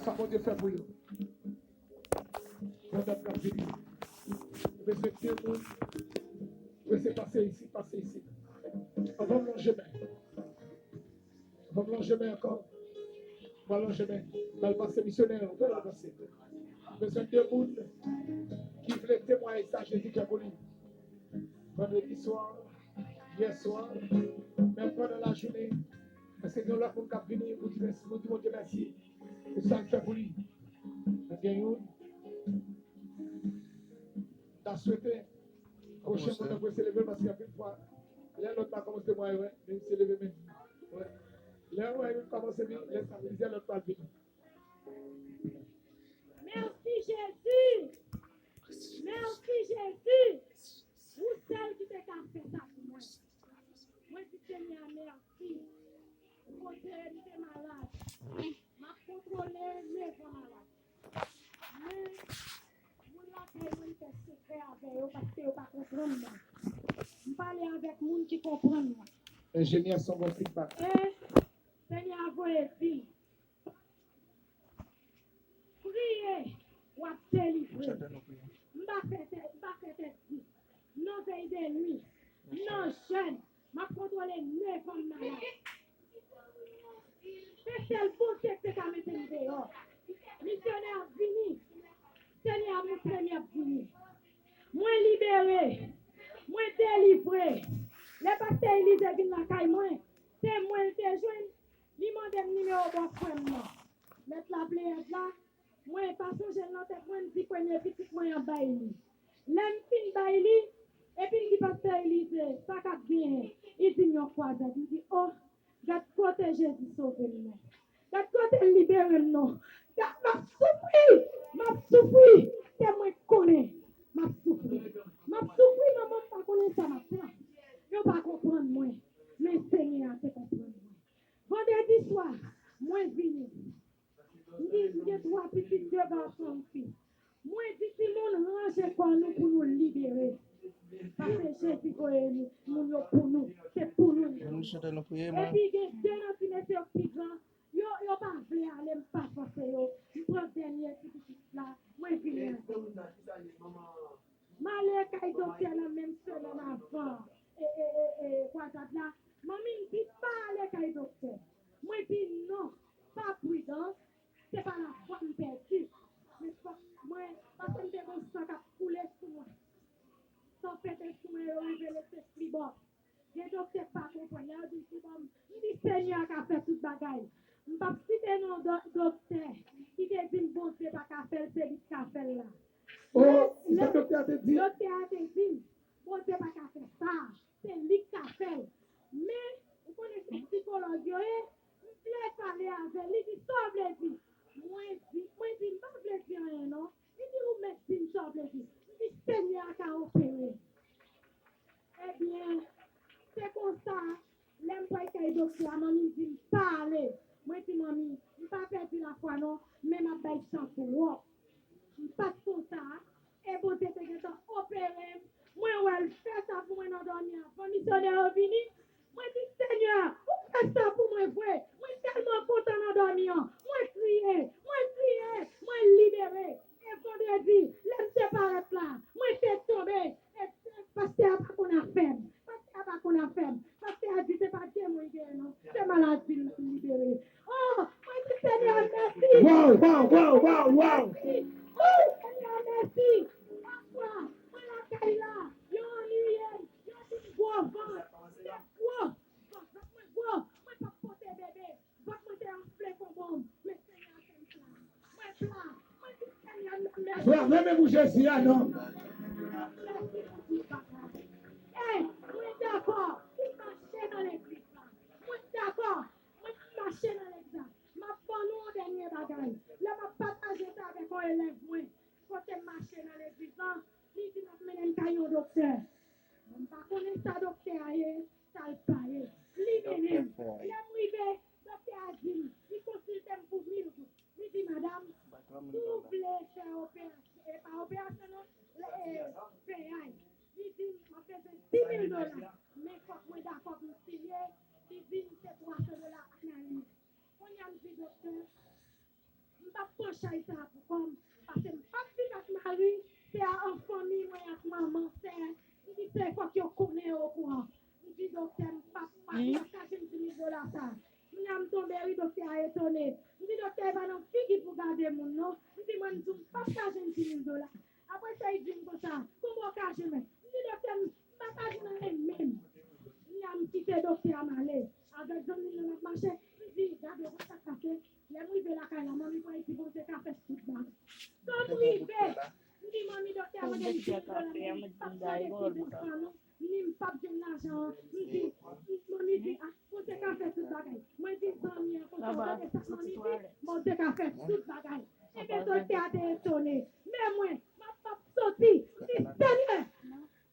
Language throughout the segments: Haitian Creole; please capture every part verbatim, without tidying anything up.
Sa Bondye fè pou yo. Yon dam k ap vini. Yo bezwen de moun. Yo bezwen pase isit, pase isit. Anvan m lonje men. Anvan m lonje men ankò. Anvan m lonje men. Bal pase misyonè, anvan l pase. Yo bezwen de moun ki vle temwaye sa Jezi fè pou li. Vandredi swa, yè swa, menm pandan lajounen, èske gen lòt moun k ap vini pou di mèsi, pou di Bondye mèsi pou sa l fè pou li? Gen youn? M ta swete pwochen moun nan prese leve l, paske anpil fwa, lè lòt la kòmanse temwaye, wè, men misye leve men. Wè. Lè w wè youn kòmanse vini, lè sa plizyè lòt pral vini. Mèsi Jezi! Mèsi Jezi! Ou sèl ki te ka fè sa pou mwen. Mwen di Senyè a mèsi. Kote m te malad, m ap kontwole nevan malad. Men, moun lakay mwen, m fè sekrè avè yo paske yo pa konprann mwen. M pale avèk moun ki konprann mwen. Enjenyè, son bon feedback. E Senyè a voye di, priye, w ap delivre. M pa fè tèt, m pa fè tèt di. Nan vèy de nwi, nan jèn, m ap kontwole nevan m malad. Se sèl Bondye ki te ka mete m deyò. Misyonè ap vini. Senyè a montre m y ap vini. Mwen libere. Mwen delivre. Lè pastè Elize vin lakay mwen, se mwen l te jwenn. Li mande m nimewo bòfrè m nan. Lèt la, pleyèd la, mwen pa sonje l nan tèt mwen, m di premye pitit mwen an bay li. Lè m fin bay li, epi m di pastè Elize, sa k ap genyen? Li di m yon kwazèd. M di, o, gad kote Jezi sove m nan. Gad kote l libere m nan. Gad m ap soufri, m ap soufri, ke mwen konnen m ap soufri. M ap soufri, manman m pa konnen sa m ap pran. Yo pa konprann mwen, men Senyè a te konprann mwen. Vandredi swa, mwen vini. M gen, m gen twa pitit, de gason, yon fi. Mwen di timoun, ranje kò nou pou nou libere. Paske Jezi voye nou, moun yo pou nou. Se pou nou. Nou chante, nou priye, mwen. Epi gen de nan ti mesye yo ki pi gran, yo, yo pa vle ale, m pa fòse yo. M pran dènye ti pitit la, mwen vini avè l. M ale kay doktè nan menm semèn avan, e, e, e, e, kwazad la. Manmi m di, pa ale kay doktè. Mwen di, non, pa pridans, se pa lafwa m pèdi. Men fòk mwen, paske m te gon san k ap koule sou mwen. San pete sou mwen, yo rive lese flibò. Gen doktè k pa konprann. Lè yo di l flibò, m di, Senyè a ka fè tout bagay. M p ap site non do-, doktè ki te di m Bondye pa ka fè l, se li k ka fè l la. O, men se sa doktè a te di. Doktè a te di m, Bondye pa ka fè sa, se li k ka fè l. Men, ou konnen se sikològ yo ye, m vle pale avè l, li di, sa w vle di? Mwen di, mwen di, m pa vle di anyen non. Li di, ou mèt di m sa w vle di. M di, Senyè a ka opere. Ebyen, se konsa, lè m pral kay doktè a, manmi di m pa ale. Mwen di, manmi, m pa pèdi lafwa non, men m ap bay chan twòp. M pa t konn sa, e Bondye te gentan opere m. Mwen wè l fè sa pou mwen nan dòmi avan misyonè yo vini. Mwen di, Senyè, ou fè sa pou mwen vre. Mwen tèlman kontan nan dòmi an. Mwen kriye, mwen kriye, mwen libere. E vandredi, lè m te parèt la, mwen te tonbe. E pastè a pa konn afè m. Pastè a pa konn afè m. Pastè a di se pa demon l genyen non. Se maladi l l ap libere. O, mwen di Senyè a mèsi. Wow, wow, wow, wow, wow. O, Senyè a mèsi. Pafwa, mwen lakay la, yo annuiye m, yo di m gwo van, se gwo van, vant mwen gwo, mwen p ap pote bebe. Vant mwen te anfle kon bonm, men Senyè a fè m pla. Mwen pla. Mwen di Senyè a mèsi. Bravo, men pou Jezi a non. Mèsi pou tout bagay. Ey, mwen dakò pou m mache nan legliz la. Mwen dakò, mwen mache nan legliz la. M ap ban nou yon dènye bagay. Lè m ap pataje sa avèk yon elèv mwen, kote m mache nan legliz la, li di l ap mennen m kay yon doktè. Mwen m pa konnen sa doktè a ye, sa l pa ye. Li mennen m. Lè m rive, doktè a di m, li konsilte m pou mil goud. Li di, madanm, si w vle fè operasyon, e pa operasyon non, e, peyay. Li di m, m ap bezwen dis mil dola, men fòk mwen dakò pou m sinye. Li di m se twa san dola analiz. Kounye a m di doktè, m p ap chay sa a pou kò m, paske m p ap viv ak mari, se a an fanmi mwen ak manman, sè, m di sè, fòk yo konnen, yo okouran. M di doktè, m p ap, m p ap, m p ap ka jwenn di mil dola sa a. Kounye a m tonbe ri, doktè a etone. M di doktè, e pa nan figi pou gade moun non. M di mwen, m di w, m p ap ka jwenn di mil dola. Apre sa, li di m konsa, kòman w ka jwenn mwen? M di doktè, m pa ka jwenn anyen menm. Kounye a m kite doktè a, m ale. Avèk zanmi m nan, m ap mache, m di, gade, wè sa k pase. Lè m rive lakay la, manmi pral di Bondye ka fè tout bagay. Kan m rive, m di manmi, doktè a mande m di mil dola, m di m p ap mande pou zanfan non, ni m p ap jwenn lajan an. M di, manmi di, a, Bondye ka fè tout bagay. Mwen di zanmi an konsa, ou tande sa manmi di, Bondye ka fè tout bagay. Ebyen, doktè a te etone. Men mwen, m ap, m ap soti, m di, Senyè,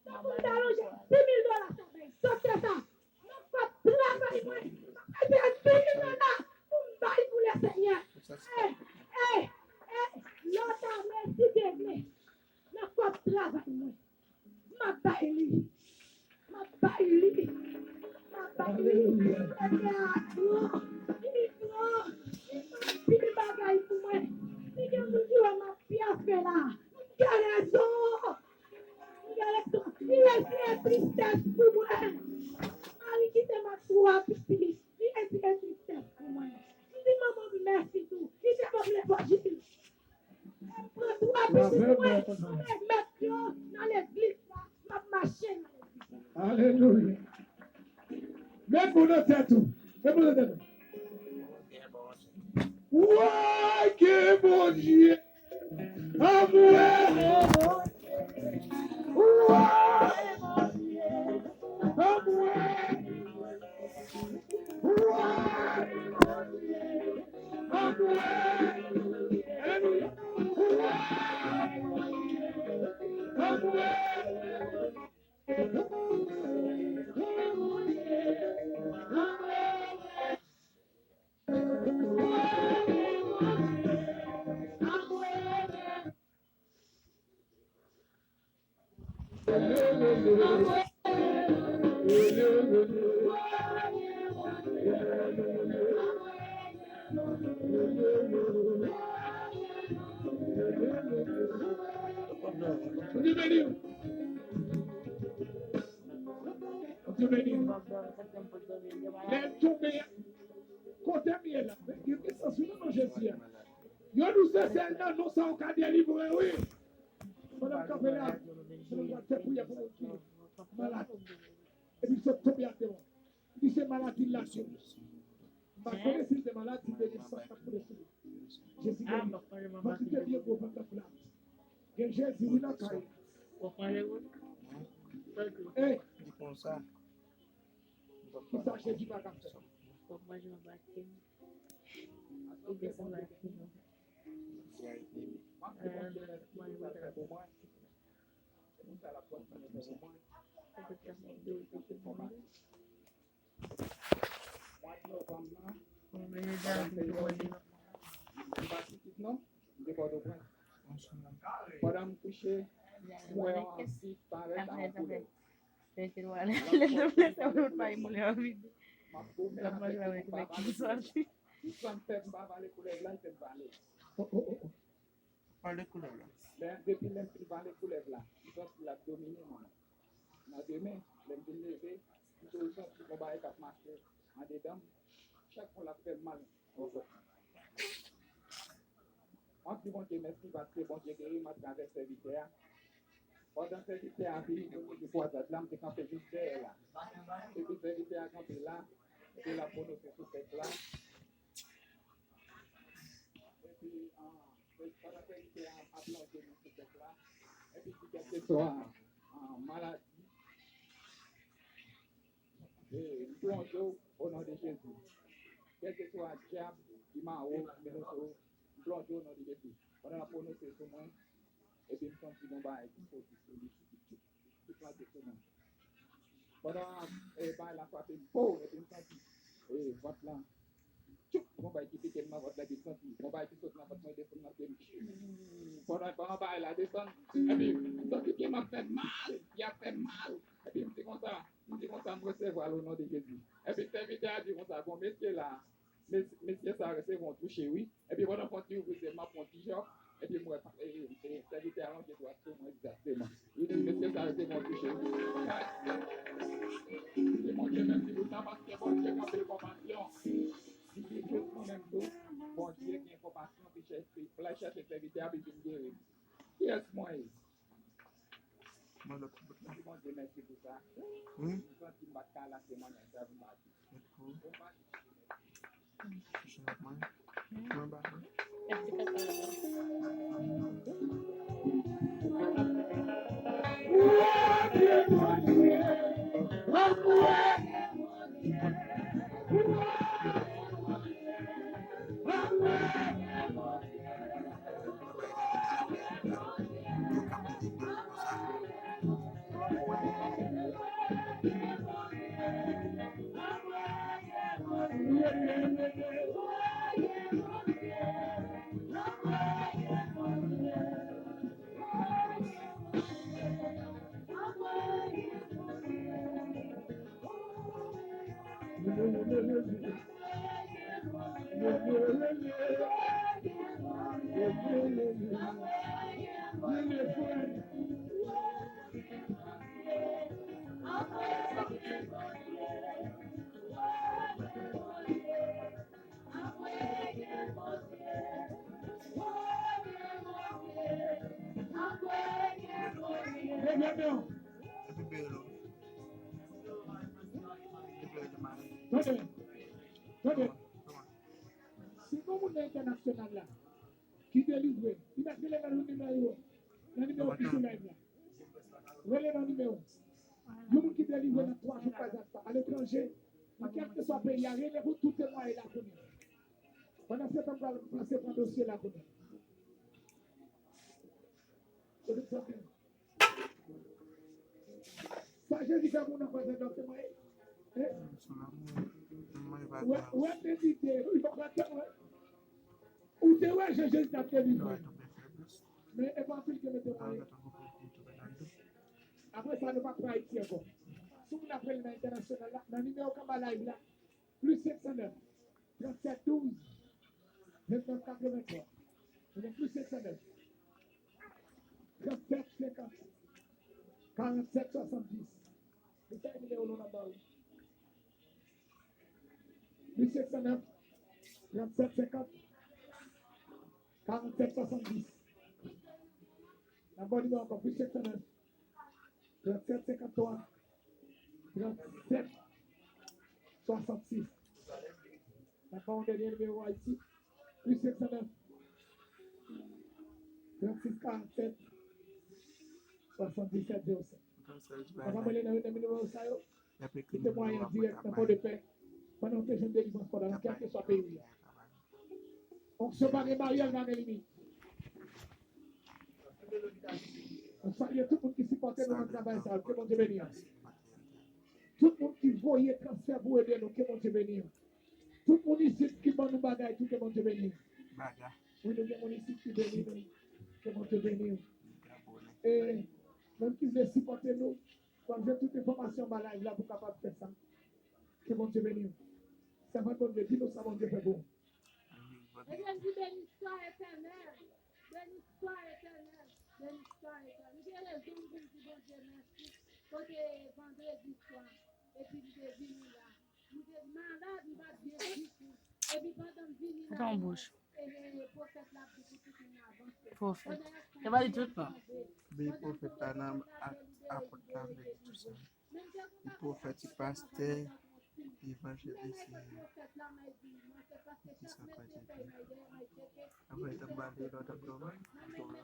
tankou m ta lonje di mil dola sa bay doktè sa, m ap travay mwen, m ap mete di mil dola pou m bay pou Lesenyè. E, e, e, lòt ane, si Dye vle, nan kòb travay mwen, m ap bay li. M ap bay li. M ap bay li. Senyè a gran. Li gran. Li fè anpil bagay pou mwen. Si gen moun ki wè m ap pyafe la, m gen rezon. M gen rezon. Li retire tristès pou mwen. Mari kite m ak twa pitit. Li retire tristès pou mwen. M di manman m mèsi tou. Li te ban m levanjil. M pran twa pitit mwen, m remèt yo nan legliz la, m ap mache nan legliz la. Alelouya. Met men w nan tèt ou. Met men w nan tèt ou. Wa gen Bondye. Anmwe. Wa. Anmwe. Bondye beni w. Bondye beni w. Lè l tonbe a, kote m ye la, men gen sans wi nan non Jezi a. Yo di w se sèl nan non sa w ka delivre wi. Pandan m kanpe la, pandan m pral fè priyè pou moun ki malad. Epi m sot tonbe atè. Li se maladi lasirans. M pa konnen si l te malad, si l te gen san k ap koule sou li. Jezi geri. Vant li te byen gwo, vant la plat. Gen Jezi wi lakay. Ey! Di konsa. Kisa Jezi pa ka fè? Mwa novanm nan, pandan m te jwenn, m pa pitit non, m te Pòtoprens. Pandan m kouche, m wè yon fi parèt ak yon koulèv. M ap goumen avèk li pou m pa vale koulèv la. Li fè m pè m pa vale koulèv la, li fè m vale. Pale koulèv la. Lè, depi lè m fin vale koulèv la, m santi l ap domine mwen. Nan demen, lè m vin leve, m toujou santi gon bagay k ap mache andedan m. Chak fwa l ap fè m mal. M ap di Bondye mèsi paske Bondye geri m atravè sèvitè a. Pandan sèvitè a vini pou li di kwazad la, m te kanpe jis dèyè la. Epi sèvitè a kanpe la, epi l ap pwononse sou tèks la. Epi, ah, pandan sèvitè a ap lonje men sou tèks la, epi di kèlkeswa, ah, maladi, e, m plonje w o non de Jezi. Kèlkeswa dyab ki mare w, ki mennen w, m plonje w o non de Jezi. Pandan l ap pwononse sou mwen, epi m santi gon bagay ki soti sou li, ki plante sou mwen. Pandan, eh, bagay la frape m, po, epi m santi, eh, vant lan, tchoup, gon bagay ki pike m nan vant la, epi m santi gon bagay ki sot nan vant mwen, desann nan pye m. Pandan, pandan bagay la desann, epi m santi pye m ap fè m mal, pye ap fè m mal. Epi m di konsa, m di konsa, m resevwa l o non de Jezi. Epi sèvitè a di konsa, bon, mesye la, mes-, mesye sa resevwa yon touche, wi. Epi pandan pòt li ouvri, Dezyèmman, pran ti jan, epi m wè, e, e, sèvitè a lonje dwat sou mwen egzakteman. Li di, "Mesye sa yo te konn touche." Li di, "Bondye mèsi pou sa, paske Bondye gen anpil konpasyon." Li di, "Jis mwen menm tou, Bondye gen konpasyon, pou l chèche, pou l chèche sèvitè a, pou l vin geri." Kiyès mwen ye? Mwen lòt bout la. Di Bondye mèsi pou sa. Wi. M santi m pa t ka lage temwayaj sa pou m pa di. Mèt kou. Pou m pa di. Chouchou ap manje. Mwen ba. Tande, tande. Si gon moun nan entènasyonal la ki delivre, li mèt rele nan nimewo, nan nimewo ki sou live la. Rele nan nimewo. Yon moun ki delivre nan twa jou pa dat la, aletranje, nan kèlkeswa peyi a, rele pou tout temwaye la kounye a. Pandan se tan, m pral plase pran dosye la kounye a. Kote sa fè? Sa Jezi fè pou nou nan kwaze dòk temwaye? Eh? Ou wè, ou wè medite, ou pa pran tan, wè. Ou te wè jan Jezi t ap delivre. Men e pa anpil ki mete mwayen. Apre sa, nou pa pran Ayiti ankò. Si moun ap rele nan entènasyonal la, nan nimewo k anba live la, plis senk san nèf, trant sèt douz, vennèf katrevenntwa. Oubyen plis senk san nèf, trant sèt senkant, karant sèt swasanndis. Mesaj nimewo nou nan ba ou. Plis senk san nèf, trant sèt senkant, karant sèt swasanndis. N ap ba w nimewo ankò, plis senk san nèf, trant sèt senkant twa, trant sèt swasanndis. N ap ba w yon dènye nimewo Ayiti, plis senk san nèf, trant sis karant sèt, swasanndisèt zewo senk. Ou kapab rele nan youn nan nimewo sa yo. Kite mwayen an dirèk nan Pòdepè. Pandan w te jwenn delivrans pandan kèlkeswa peyi w ye. Onksyon pa gen baryè, l pa gen limit. Mwen salye tout moun ki sipòte nou nan travay sa a, ke Bondye beni yo. Tout moun ki voye transfè pou ede nou, ke Bondye beni yo. Tout moun isit ki ban nou bagay tou, ke Bondye beni yo. Wi, nou gen moun isit ki beni nou, ke Bondye beni yo. E moun ki vle sipòte nou, w ap jwenn tout enfòmasyon anba live la pou w kapab fè sa. Ke Bondye beni w. Sèvant Bondye, di nou sa Bondye fè pou ou. Ebyen, m di, béni soit Éternel, béni soit Éternel, béni soit Éternel. M gen rezon m vin di Bondye mèsi. Kote vandredi swa, epi m te vini la. M te malad, m pa t byen ditou. Epi pandan m vini la, e, e, pwofèt la ap di pou tout moun avanse. Pwofèt. Yo pa di tout, non. Beni pwofèt la nan ak apot la vle di tou sa. Li pwofèt, li pastè, li evanjelis, li, li sa pa di. Apre, tann ba de lòt ap dòmi, ap dòmi.